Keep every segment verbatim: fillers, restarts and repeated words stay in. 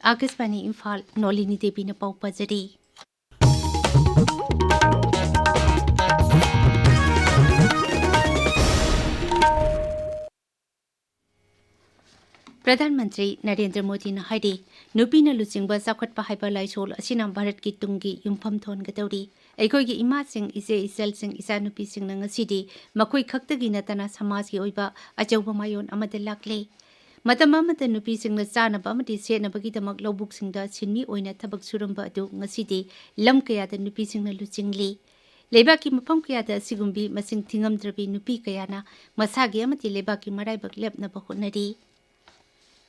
ꯑꯥꯀꯥꯁꯕꯥꯅꯤ ꯏꯝꯐꯥꯜ, ꯅꯣꯂꯤꯅꯤ ꯗꯦꯕꯤꯅ ꯄꯥꯎ ꯄꯥꯖꯔꯤ꯫ ꯄ꯭ꯔꯙꯥꯟ ꯃꯟꯇ꯭ꯔꯤ ꯅꯔꯦꯟꯗ꯭ꯔ ꯃꯣꯗꯤꯅ ꯍꯥꯏꯔꯤ, ꯅꯨꯄꯤꯅ ꯂꯨꯆꯤꯡꯕ ꯆꯥꯎꯈꯠꯄ ꯍꯥꯏꯕ ꯂꯥꯏꯁꯣꯜ ꯑꯁꯤꯅ ꯚꯥꯔꯠꯀꯤ ꯇꯨꯡꯒꯤ ꯌꯨꯝꯐꯝ ꯊꯣꯟꯒꯗꯧꯔꯤ꯫ ꯑꯩꯈꯣꯏꯒꯤ ꯏꯃꯥꯁꯤꯡ, ꯏꯆꯦ ꯏꯆꯜꯁꯤꯡ, ꯏꯆꯥꯅꯨꯄꯤꯁꯤꯡꯅ ꯉꯁꯤꯗꯤ ꯃꯈꯣꯏ ꯈꯛꯇꯒꯤ ꯅꯠꯇꯅ ꯁꯃꯥꯖꯒꯤ ꯑꯣꯏꯕ ꯑꯆꯧꯕ ꯃꯥꯏꯑꯣꯟ ꯑꯃꯗ ꯂꯥꯛꯂꯦ꯫ ꯃꯇꯝ ꯑꯃꯗ ꯅꯨꯄꯤꯁꯤꯡꯅ ꯆꯥꯅꯕ ꯑꯃꯗꯤ ꯁꯦꯠꯅꯕꯒꯤꯗꯃꯛ ꯂꯧꯕꯨꯛꯁꯤꯡꯗ ꯁꯤꯟꯃꯤ ꯑꯣꯏꯅ ꯊꯕꯛ ꯁꯨꯔꯝꯕ ꯑꯗꯨ ꯉꯁꯤꯗꯤ ꯂꯝ ꯀꯌꯥꯗ ꯅꯨꯄꯤꯁꯤꯡꯅ ꯂꯨꯆꯤꯡꯂꯤ꯫ ꯂꯩꯕꯥꯛꯀꯤ ꯃꯐꯝ ꯀꯌꯥꯗ ꯑꯁꯤꯒꯨꯝꯕꯤ ꯃꯁꯤꯡ ꯊꯤꯉꯝꯗ꯭ꯔꯕꯤ ꯅꯨꯄꯤ ꯀꯌꯥꯅ ꯃꯁꯥꯒꯤ ꯑꯃꯗꯤ ꯂꯩꯕꯥꯛꯀꯤ ꯃꯔꯥꯏꯕꯛ ꯂꯦꯞꯅꯕ ꯍꯣꯠꯅꯔꯤ꯫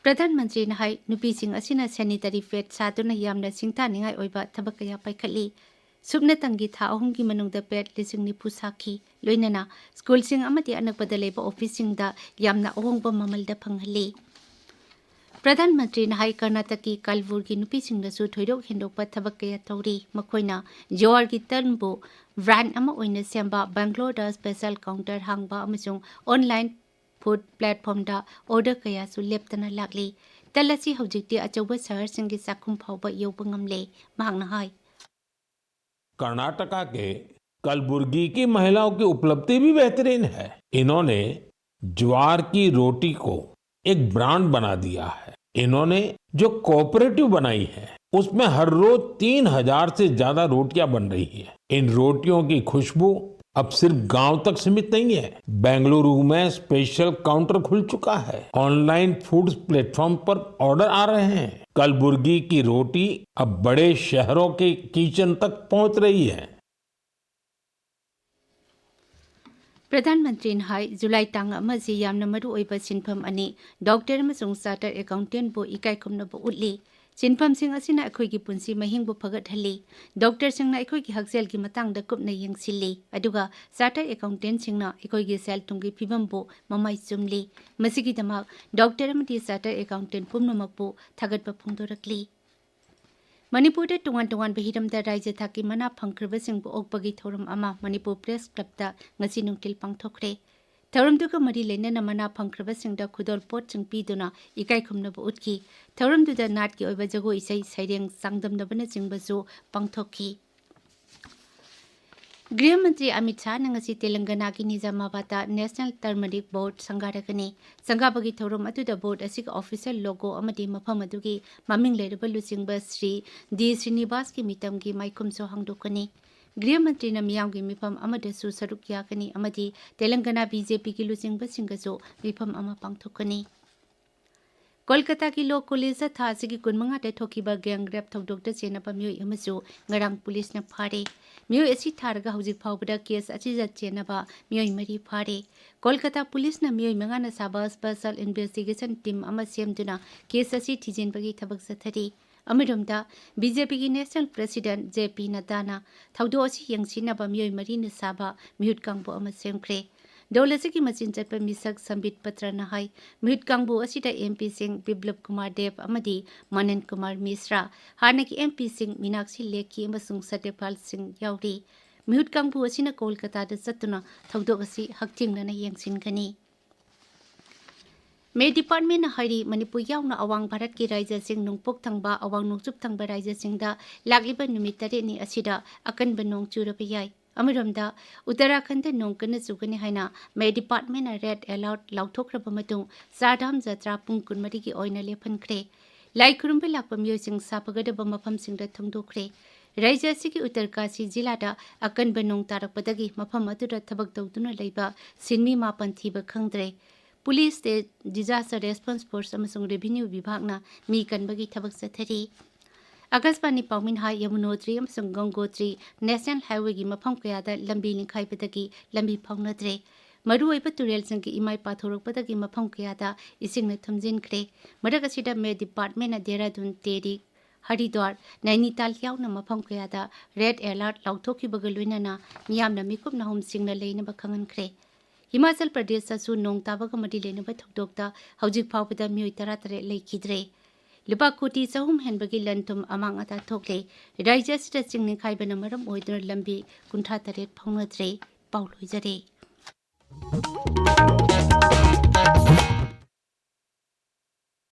ꯄ꯭ꯔꯙꯥꯟ ꯃꯟꯇ꯭ꯔꯤꯅ ꯍꯥꯏ, ꯅꯨꯄꯤꯁꯤꯡ ꯑꯁꯤꯅ sanitary pad ꯁꯥꯗꯨꯅ ꯌꯥꯝꯅ ꯁꯤꯡꯊꯥꯅꯤꯡꯉꯥꯏ ꯑꯣꯏꯕ ꯊꯕꯛ ꯀꯌꯥ ꯄꯥꯏꯈꯠꯂꯤ꯫ ꯁꯨꯞꯅꯇꯪꯒꯤ ꯊꯥ ꯑꯍꯨꯝꯒꯤ ꯃꯅꯨꯡꯗ pad ꯂꯤꯁꯤꯡ ꯅꯤꯐꯨ ꯁꯥꯈꯤ꯫ ꯂꯣꯏꯅꯅ ꯁ꯭ꯀꯨꯜꯁꯤꯡ ꯑꯃꯗꯤ ꯑꯅꯛꯄꯗ ꯂꯩꯕ ꯑꯣꯐꯤꯁꯁꯤꯡꯗ ꯌꯥꯝꯅ ꯑꯍꯣꯡꯕ ꯃꯃꯜꯗ ꯐꯪꯍꯜꯂꯤ꯫ ꯄ꯭ꯔꯙꯥꯟ ꯃꯟꯇ꯭ꯔꯤꯅ ꯍꯥꯏ, ꯀꯔꯅꯥꯇꯀꯤ ꯀꯜꯕꯨꯔꯒꯤ ꯅꯨꯄꯤꯁꯤꯡꯅꯁꯨ ꯊꯣꯏꯗꯣꯛ ꯍꯦꯟꯗꯣꯛꯄ ꯊꯕꯛ ꯀꯌꯥ ꯇꯧꯔꯤ꯫ ꯃꯈꯣꯏꯅ ꯖꯣꯋꯥꯔꯒꯤ ꯇꯟꯕꯨ brand ꯑꯃ ꯑꯣꯏꯅ ꯁꯦꯝꯕ, ꯕꯦꯡꯒ꯭ꯂꯣꯔꯗ special counter ꯍꯥꯡꯕ ꯑꯃꯁꯨꯡ online food platformꯗ order ꯀꯌꯥꯁꯨ ꯂꯦꯞꯇꯅ ꯂꯥꯛꯂꯤ꯫ ꯇꯟ ꯑꯁꯤ ꯍꯧꯖꯤꯛꯇꯤ ꯑꯆꯧꯕ ꯁꯍꯔꯁꯤꯡꯒꯤ ꯆꯥꯛꯈꯨꯝ ꯐꯥꯎꯕ ꯌꯧꯕ ꯉꯝꯂꯦ꯫ ꯃꯍꯥꯛꯅ ꯍꯥꯏ, कर्नाटका के कलबुर्गी की महिलाओं की उपलब्धि भी बेहतरीन है। इन्होंने ज्वार की रोटी को एक ब्रांड बना दिया है। इन्होंने जो कोऑपरेटिव बनाई है, उसमें हर रोज तीन हजार से ज्यादा रोटियां बन रही हैं। इन रोटियों की खुशबू अब सिर्फ गांव तक सीमित नहीं है। बेंगलुरु में स्पेशल काउंटर खुल चुका है। ऑनलाइन फूड प्लेटफॉर्म पर ऑर्डर आ रहे हैं। कलबुर्गी की रोटी अब बड़े शहरों के किचन तक पहुंच रही है। ꯄ꯭ꯔꯙꯥꯟ ꯃꯟꯇ꯭ꯔꯤꯅ ꯍꯥꯏ, ꯖꯨꯂꯥꯏ ꯇꯥꯡ ꯑꯃ ꯑꯁꯤ ꯌꯥꯝꯅ ꯃꯔꯨ ꯑꯣꯏꯕ ꯁꯤꯟꯐꯝ ꯑꯅꯤ, ꯗꯣꯛꯇꯔ ꯑꯃꯁꯨꯡ ꯆꯥꯔꯇꯔ ꯑꯦꯀꯥꯎꯟꯇꯦꯟꯕꯨ ꯏꯀꯥꯏ ꯈꯨꯝꯅꯕ ꯎꯠꯂꯤ꯫ ꯁꯤꯟꯐꯝꯁꯤꯡ ꯑꯁꯤꯅ ꯑꯩꯈꯣꯏꯒꯤ ꯄꯨꯟꯁꯤ ꯃꯍꯤꯡꯕꯨ ꯐꯒꯠꯍꯜꯂꯤ꯫ ꯗꯣꯛꯇꯔꯁꯤꯡꯅ ꯑꯩꯈꯣꯏꯒꯤ ꯍꯛꯁꯦꯜꯒꯤ ꯃꯇꯥꯡꯗ ꯀꯨꯞꯅ ꯌꯦꯡꯁꯤꯜꯂꯤ, ꯑꯗꯨꯒ ꯆꯥꯔꯇꯔ ꯑꯦꯀꯥꯎꯟꯇꯦꯟꯁꯤꯡꯅ ꯑꯩꯈꯣꯏꯒꯤ ꯁꯦꯜ ꯊꯨꯝꯒꯤ ꯐꯤꯕꯝꯕꯨ ꯃꯃꯥꯏ ꯆꯨꯝꯂꯤ꯫ ꯃꯁꯤꯒꯤꯗꯃꯛ ꯗꯣꯛꯇꯔ ꯑꯃꯗꯤ ꯆꯥꯔꯇꯔ ꯑꯦꯀꯥꯎꯟꯇꯦꯟ ꯄꯨꯝꯅꯃꯛꯄꯨ ꯊꯥꯒꯠꯄ ꯐꯣꯡꯗꯣꯔꯛꯂꯤ꯫ ꯃꯅꯤꯄꯨꯔꯗ ꯇꯣꯉꯥꯟ ꯇꯣꯉꯥꯟꯕ ꯍꯤꯔꯝꯗ ꯔꯥꯏꯖ꯭ꯌ ꯊꯥꯛꯀꯤ ꯃꯅꯥ ꯐꯪꯈ꯭ꯔꯕꯁꯤꯡꯕꯨ ꯑꯣꯛꯄꯒꯤ ꯊꯧꯔꯝ ꯑꯃ ꯃꯅꯤꯄꯨꯔ ꯄ꯭ꯔꯦꯁ ꯀ꯭ꯂꯕꯇ ꯉꯁꯤ ꯅꯨꯡꯊꯤꯜ ꯄꯥꯡꯊꯣꯛꯈ꯭ꯔꯦ꯫ ꯊꯧꯔꯝꯗꯨꯒ ꯃꯔꯤ ꯂꯩꯅꯅ ꯃꯅꯥ ꯐꯪꯈ꯭ꯔꯕꯁꯤꯡꯗ ꯈꯨꯗꯣꯜ ꯄꯣꯠꯁꯤꯡ ꯄꯤꯗꯨꯅ ꯏꯀꯥꯏ ꯈꯨꯝꯅꯕ ꯎꯠꯈꯤ꯫ ꯊꯧꯔꯝꯗꯨꯗ ꯅꯥꯠꯀꯤ ꯑꯣꯏꯕ ꯖꯒꯣꯏ ꯏꯁꯩ, ꯁꯩꯔꯦꯡ, ꯆꯥꯡꯗꯝꯅꯕꯅꯆꯤꯡꯕꯁꯨ ꯄꯥꯡꯊꯣꯛꯈꯤ꯫ ꯒ꯭ꯔꯤꯍ ꯃꯟꯇ꯭ꯔꯤ ꯑꯃꯤꯠ ꯁꯥꯍꯅ ꯉꯁꯤ ꯇꯦꯂꯪꯒꯅꯥꯒꯤ ꯅꯤꯖꯥꯃꯥꯕꯥꯗꯇ National Turmeric Board ꯁꯪꯒꯥꯔꯒꯅꯤ꯫ ꯁꯪꯒꯥꯕꯒꯤ ꯊꯧꯔꯝ ꯑꯗꯨꯗ ꯕꯣꯔꯗ ꯑꯁꯤꯒꯤ official logo ꯑꯃꯗꯤ ꯃꯐꯝ ꯑꯗꯨꯒꯤ ꯃꯃꯤꯡ ꯂꯩꯔꯕ ꯂꯨꯆꯤꯡꯕ ꯁ꯭ꯔꯤ ꯗꯤ ꯁ꯭ꯔꯤꯅꯤꯕꯥꯁꯀꯤ ꯃꯤꯇꯝꯒꯤ ꯃꯥꯏꯈꯨꯝꯁꯨ ꯍꯥꯡꯗꯣꯛꯀꯅꯤ꯫ ꯒ꯭ꯔꯤꯍ ꯃꯟꯇ꯭ꯔꯤꯅ ꯃꯤꯌꯥꯝꯒꯤ ꯃꯤꯐꯝ ꯑꯃꯗꯁꯨ ꯁꯔꯨꯛ ꯌꯥꯒꯅꯤ ꯑꯃꯗꯤ ꯇꯦꯂꯪꯒꯅꯥ ꯕꯤ ꯖꯦ ꯄꯤꯒꯤ ꯂꯨꯆꯤꯡꯕꯁꯤꯡꯒꯁꯨ ꯃꯤꯐꯝ ꯑꯃ ꯄꯥꯡꯊꯣꯛꯀꯅꯤ꯫ ꯀꯣꯜꯀꯇꯥꯒꯤ ꯂꯣ ꯀꯣꯂꯦꯖꯇ ꯊꯥ ꯑꯁꯤꯒꯤ ꯀꯨꯟꯃꯉꯥꯗ ꯊꯣꯛꯈꯤꯕ gang rape ꯊꯧꯗꯣꯛꯇ ꯆꯦꯟꯅꯕ ꯃꯤꯑꯣꯏ ꯑꯃꯁꯨ ꯉꯔꯥꯡ ꯄꯨꯂꯤꯁꯅ ꯐꯥꯔꯦ꯫ ꯃꯤꯑꯣꯏ ꯑꯁꯤ ꯊꯥꯔꯒ ꯍꯧꯖꯤꯛ ꯐꯥꯎꯕꯗ case ꯑꯁꯤꯗ ꯆꯦꯟꯅꯕ ꯃꯤꯑꯣꯏ ꯃꯔꯤ ꯐꯥꯔꯦ꯫ ꯀꯣꯜꯀꯇꯥ ꯄꯨꯂꯤꯁꯅ ꯃꯤꯑꯣꯏ ꯃꯉꯥꯅ ꯁꯥꯕ special investigation team ꯑꯃ ꯁꯦꯝꯗꯨꯅ case ꯑꯁꯤ ꯊꯤꯖꯤꯟꯕꯒꯤ ꯊꯕꯛ ꯆꯠꯊꯔꯤ꯫ ꯑꯃꯔꯣꯝꯗ, ꯕꯤ ꯖꯦ ꯄꯤꯒꯤ National President ꯖꯦ ꯄꯤ ꯅꯗ꯭ꯗꯥꯅ ꯊꯧꯗꯣꯛ ꯑꯁꯤ ꯌꯦꯡꯁꯤꯟꯅꯕ ꯃꯤꯑꯣꯏ ꯃꯔꯤꯅ ꯁꯥꯕ ꯃꯤꯍꯨꯠ ꯀꯥꯡꯕꯨ ꯑꯃ ꯁꯦꯝꯈ꯭ꯔꯦ꯫ ꯗꯣꯜ ꯑꯁꯤꯒꯤ ꯃꯆꯤꯟ ꯆꯠꯄ ꯃꯤꯁꯛ ꯁꯝꯕꯤꯠ ꯄꯇ꯭ꯔꯅ ꯍꯥꯏ, ꯃꯤꯍꯨꯠ ꯀꯥꯡꯕꯨ ꯑꯁꯤꯗ ꯑꯦꯝ ꯄꯤꯁꯤꯡ ꯕꯤꯄ꯭ꯂꯕ ꯀꯨꯃꯥꯔ ꯗꯦꯕ ꯑꯃꯗꯤ ꯃꯅꯟ ꯀꯨꯃꯥꯔ ꯃꯤꯁ꯭ꯔꯥ, ꯍꯥꯟꯅꯒꯤ ꯑꯦꯝ ꯄꯤꯁꯤꯡ ꯃꯤꯅꯥꯛꯁꯤ ꯂꯦꯈꯤ ꯑꯃꯁꯨꯡ ꯁꯇ꯭ꯌꯄꯥꯜ ꯁꯤꯡ ꯌꯥꯎꯔꯤ꯫ ꯃꯤꯍꯨꯠ ꯀꯥꯡꯕꯨ ꯑꯁꯤꯅ ꯀꯣꯜꯀꯇꯥꯗ ꯆꯠꯇꯨꯅ ꯊꯧꯗꯣꯛ ꯑꯁꯤ ꯍꯛꯊꯦꯡꯅꯅ ꯌꯦꯡꯁꯤꯟꯒꯅꯤ꯫ ꯃꯦ ꯗꯤꯄꯥꯔꯠꯃꯦꯟꯅ ꯍꯥꯏꯔꯤ, ꯃꯅꯤꯄꯨꯔ ꯌꯥꯎꯅ ꯑꯋꯥꯡ ꯚꯥꯔꯠꯀꯤ ꯔꯥꯖ꯭ꯌꯁꯤꯡ, ꯅꯣꯡꯄꯣꯛ ꯊꯪꯕ, ꯑꯋꯥꯡ ꯅꯣꯡꯆꯨꯞ ꯊꯪꯕ ꯔꯥꯖ꯭ꯌꯁꯤꯡꯗ ꯂꯥꯛꯂꯤꯕ ꯅꯨꯃꯤꯠ ꯇꯔꯦꯠꯅꯤ ꯑꯁꯤꯗ ꯑꯀꯟꯕ ꯅꯣꯡ ꯆꯨꯔꯕ ꯌꯥꯏ꯫ ꯑꯃꯔꯣꯝꯗ, ꯎꯠꯇꯔꯥꯈꯟꯗ ꯅꯣꯡ ꯀꯟꯅ ꯆꯨꯒꯅꯤ ꯍꯥꯏꯅ ꯃꯦ ꯗꯤꯄꯥꯔꯠꯃꯦꯟꯅ ꯔꯦꯗ ꯑꯦꯂꯔꯠ ꯂꯥꯎꯊꯣꯛꯈ꯭ꯔꯕ ꯃꯇꯨꯡ ꯆꯥꯔꯙꯥꯝ ꯖꯇ꯭ꯔꯥ ꯄꯨꯡ ꯀꯨꯟꯃꯔꯤꯒꯤ ꯑꯣꯏꯅ ꯂꯦꯞꯍꯟꯈ꯭ꯔꯦ꯫ ꯂꯥꯏ ꯈꯨꯔꯨꯝꯕ ꯂꯥꯛꯄ ꯃꯤꯑꯣꯏꯁꯤꯡ ꯁꯥꯐꯒꯗꯕ ꯃꯐꯝꯁꯤꯡꯗ ꯊꯣꯡꯗꯣꯛꯈ꯭ꯔꯦ꯫ ꯔꯥꯖ꯭ꯌ ꯑꯁꯤꯒꯤ ꯎꯠꯇꯔꯀꯥꯁꯤ ꯖꯤꯂꯥꯗ ꯑꯀꯟꯕ ꯅꯣꯡ ꯇꯥꯔꯛꯄꯗꯒꯤ ꯃꯐꯝ ꯑꯗꯨꯗ ꯊꯕꯛ ꯇꯧꯗꯨꯅ ꯂꯩꯕ ꯁꯤꯟꯃꯤ ꯃꯥꯄꯟ ꯊꯤꯕ ꯈꯪꯗ꯭ꯔꯦ꯫ ꯄꯨꯂꯤꯁ, ꯗꯤꯖꯥꯁꯇꯔ ꯔꯦꯁꯄꯣꯟꯁ ꯐꯣꯔꯁ ꯑꯃꯁꯨꯡ ꯔꯦꯚꯤꯅ꯭ꯌꯨ ꯕꯤꯚꯥꯒꯅ ꯃꯤ ꯀꯟꯕꯒꯤ ꯊꯕꯛ ꯆꯠꯊꯔꯤ꯫ ꯑꯀꯥꯁꯕꯥꯅꯤ ꯄꯥꯎꯃꯤꯅ ꯍꯥꯏ, ꯌꯃꯨꯅꯣꯇ꯭ꯔꯤ ꯑꯃꯁꯨꯡ ꯒꯪꯒꯣꯇ꯭ꯔꯤ ꯅꯦꯁꯅꯦꯜ ꯍꯥꯏꯋꯦꯒꯤ ꯃꯐꯝ ꯀꯌꯥꯗ ꯂꯝꯕꯤ ꯅꯤꯡꯈꯥꯏꯕꯗꯒꯤ ꯂꯝꯕꯤ ꯐꯥꯎꯅꯗ꯭ꯔꯦ꯫ ꯃꯔꯨꯑꯣꯏꯕ ꯇꯨꯔꯦꯜꯁꯤꯡꯒꯤ ꯏꯃꯥꯏ ꯄꯥꯊꯣꯔꯛꯄꯗꯒꯤ ꯃꯐꯝ ꯀꯌꯥꯗ ꯏꯁꯤꯡꯅ ꯊꯨꯝꯖꯤꯟꯈ꯭ꯔꯦ꯫ ꯃꯔꯛ ꯑꯁꯤꯗ, ꯃꯦ ꯗꯤꯄꯥꯔꯠꯃꯦꯟꯅ ꯗꯦꯍꯔꯥꯗꯨꯟ, ꯇꯦꯔꯤ, ꯍꯔꯤꯗ꯭ꯋꯥꯔ, ꯅꯩꯅꯤꯇꯥꯜ ꯌꯥꯎꯅ ꯃꯐꯝ ꯀꯌꯥꯗ ꯔꯦꯗ ꯑꯦꯂꯔꯠ ꯂꯥꯎꯊꯣꯛꯈꯤꯕꯒ ꯂꯣꯏꯅꯅ ꯃꯤꯌꯥꯝꯅ ꯃꯤꯀꯨꯞ ꯅꯍꯨꯝ ꯁꯤꯡꯅ ꯂꯩꯅꯕ ꯈꯪꯍꯟꯈ꯭ꯔꯦ꯫ ꯍꯤꯃꯥꯆꯜ ꯄ꯭ꯔꯗꯦꯁꯇꯁꯨ ꯅꯣꯡ ꯇꯥꯕꯒ ꯃꯔꯤ ꯂꯩꯅꯕ ꯊꯧꯗꯣꯛꯇ ꯍꯧꯖꯤꯛ ꯐꯥꯎꯕꯗ ꯃꯤꯑꯣꯏ ꯇꯔꯥꯇꯔꯦꯠ ꯂꯩꯈꯤꯗ꯭ꯔꯦ꯫ ꯂꯨꯄꯥ ꯀꯣꯇꯤ ꯆꯍꯨꯝ ꯍꯦꯟꯕꯒꯤ ꯂꯟ ꯊꯨꯝ ꯑꯃꯥꯡ ꯑꯇꯥ ꯊꯣꯛꯂꯦ꯫ ꯔꯥꯖ꯭ꯌ ꯑꯁꯤꯗ ꯆꯤꯡ ꯅꯤꯡꯈꯥꯏꯕꯅ ꯃꯔꯝ ꯑꯣꯏꯗꯨꯅ ꯂꯝꯕꯤ ꯀꯨꯟꯊ꯭ꯔꯥ ꯇꯔꯦꯠ ꯐꯥꯎꯅꯗ꯭ꯔꯦ꯫ ꯄꯥꯎ ꯂꯣꯏꯖꯔꯦ꯫